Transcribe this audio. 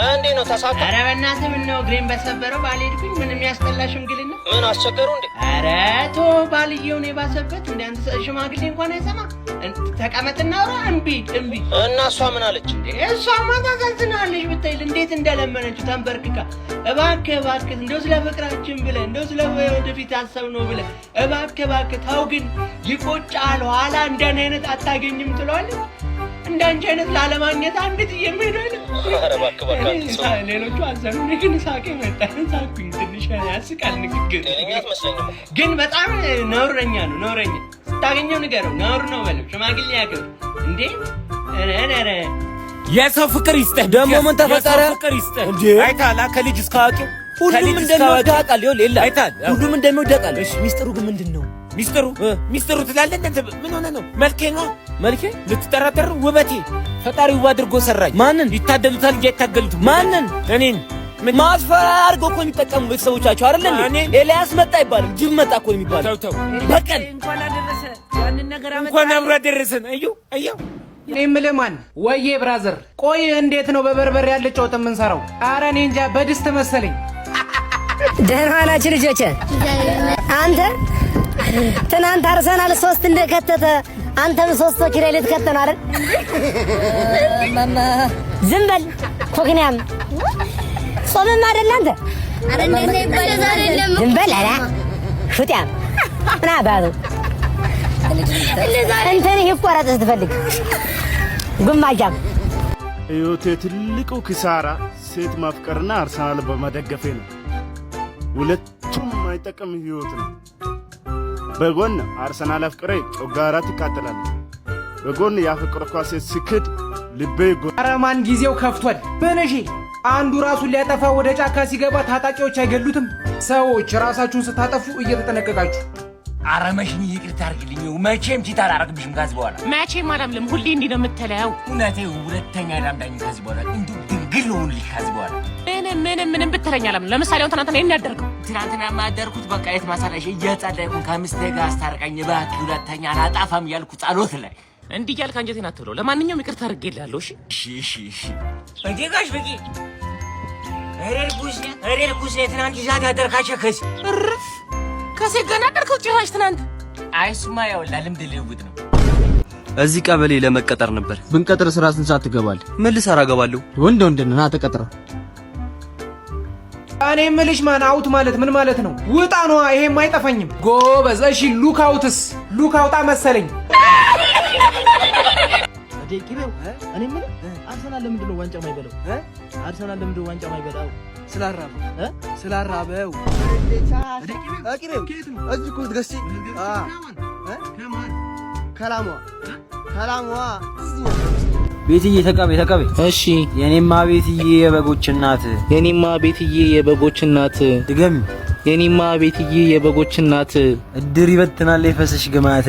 እንዴ ነው ተሳካ? ኧረ በእናትህ ምነው እግሬን በሰበረው ባልሄድኩኝ። ምን የሚያስጠላ ሽምግልና። ምን አስቸገሩ እንዴ? ኧረ ቶ ባልየውን የባሰበት እንደ አንተ ሽማግሌ እንኳን አይሰማ። ተቀመጥና አውራ። እምቢ እምቢ። እና እሷ ምን አለች? እሷማ ታሳዝናለች ብታይ እንዴት እንደለመነችው ተንበርክካ፣ እባክህ እባክህ እንደው ስለ ፍቅራችን ብለህ፣ እንደው ስለ ወደፊት ያሰብነው ብለህ እባክህ እባክህ ተው፣ ግን ይቆጫል፣ ኋላ እንደኔ አይነት አታገኝም ትለዋለች። እንዳንቺ አይነት ላለማግኘት አንዲት እየምሄዱ ኧረ እባክህ እባክህ አንተ ሰው። ሌሎቹ አዘኑ፣ እኔ ግን ሳቄ መጣ። ሳኩኝ። ትንሽ ያስቃል ንግግር። ጤነኛ አትመስለኝም እኮ። ግን በጣም ነውረኛ ነው። ነውረኛ ስታገኘው ንገረው፣ ነውር ነው በለው። ሽማግሌ ያክብር እንዴ። ኧረ ኧረ። የሰው ፍቅር ይስጥህ። ደግሞ ምን ተፈጠረ? የሰው ፍቅር ይስጥህ። እንዴ? አይተሃል? ከልጅ እስከ አዋቂው ሁሉም ከልጅ እስከ እንደሚወድ አዋቂው። አውቃለሁ። ይኸውልህ የለ አይተሃል? ሁሉም እንደሚወድ አውቃለሁ። ሚስጥሩ ግን ምንድን ነው? ሚስጥሩ ሚስጥሩ ትላለህ። እንደ ምን ሆነ ነው? መልኬ ነው። መልኬ? ልትጠራጠር? ውበቴ፣ ፈጣሪ ውብ አድርጎ ሰራኝ። ማንን? ይታደሉታል እንጂ አይታገሉትም። ማንን? እኔን። ምን? ማስፈራሪያ አድርገው እኮ የሚጠቀሙ ቤተሰቦቻቸው አይደል እንዴ? ኤልያስ መጣ አይባልም፣ ጅብ መጣ እኮ ነው የሚባለው። ተው ተው። በቀል። እንኳን አደረሰ ያንን ነገር አመጣ። እንኳን አብሮ አደረሰን። አዩ አዩ። እኔ የምልህ ማን ወዬ brother፣ ቆይ እንዴት ነው በበርበሬ ያልጫ ወጥ የምንሰራው? ኧረ እኔ እንጃ፣ በድስት መሰለኝ። ደህና ዋላችሁ ልጆቼ። አንተ ትናንት አርሰናል ሶስት እንደከተተ አንተም ሶስት ኪራይ ልትከተ ነው አይደል? ዝም በል ኮክንያም፣ ጾምም አይደል አንተ? ዝም በል ኧረ ሹጢያም፣ ምን አባቱ እንትንህ ይቆረጥ ስትፈልግ ጉማጃም። ህይወቴ ትልቁ ኪሳራ ሴት ማፍቀርና አርሰናል በመደገፌ ነው። ሁለቱም የማይጠቅም ህይወት ነው። በጎን አርሰናል አፍቅሬ ጨጓራ ትቃጠላለህ። በጎን ያፈቀርኳት ሴት ስክድ ልቤ ይጎ ኧረ ማን ጊዜው ከፍቷል። ምን እሺ፣ አንዱ ራሱን ሊያጠፋ ወደ ጫካ ሲገባ ታጣቂዎች አይገሉትም? ሰዎች ራሳችሁን ስታጠፉ እየተጠነቀቃችሁ። ኧረ መሽኝ፣ ይቅርታ አድርጊልኝ። መቼም cheat አላረግብሽም ከዚህ በኋላ። መቼም አላምልም። ሁሌ እንዲህ ነው የምትለው። እውነቴ ሁለተኛ ላምዳኝ ከዚህ በኋላ። እንዲሁ ድንግል ልሆንልሽ ከዚህ በኋላ። ምንም ምንም ምንም ብትለኝ አላምንም። ለምሳሌ አሁን ትናንትና ይሄን ያደርገው ትናንትና የማደርኩት በቃ የት ማሳለሽ እየጸለይኩኝ ከሚስቴ ጋር አስታርቀኝ እባክህ ሁለተኛ አላጠፋም እያልኩ ጸሎት ላይ። እንዲህ እያልክ አንጀቴን አትብለው። ለማንኛውም ይቅርታ አድርጌልሃለሁ። እሺ። እሺ። እንዴ ጋሽ በቂ፣ ኧረ እርጉዝ ነህ፣ ኧረ እርጉዝ ነህ። ትናንት ይዛት ያደርካቸው ከዚህ እርፍ፣ ከሴት ጋር አደርከው ጭራሽ ትናንት። አይ እሱማ ያው ለልምድ ልውውጥ ነው። እዚህ ቀበሌ ለመቀጠር ነበር። ብንቀጥር ስራ ስንት ሰዓት ትገባለህ? ምን ልሰራ እገባለሁ? ወንድ ወንድ ነህ፣ ና ተቀጥረ። እኔ የምልሽ ማን out ማለት ምን ማለት ነው? ውጣ ነዋ። ይሄም አይጠፋኝም። ጎበዝ። እሺ look out ስ? Look አውጣ መሰለኝ። ቅቤው፣ እኔ የምልህ አርሰናል ለምንድን ነው ዋንጫ ማይበላው? አርሰናል ለምንድን ነው ዋንጫ ማይበላው? ስላራበው፣ ስላራበው። ቅቤው እዚህ እኮ ገዝቼ ከላሟ ከላሟ። ቤትዬ ተቀበይ ተቀበይ። እሺ። የኔማ ቤትዬ የበጎች እናት። የኔማ ቤትዬ የበጎች እናት። ድገሚ። የኔማ ቤትዬ የበጎች እናት። እድር ይበትናል የፈሰሽ ግማት።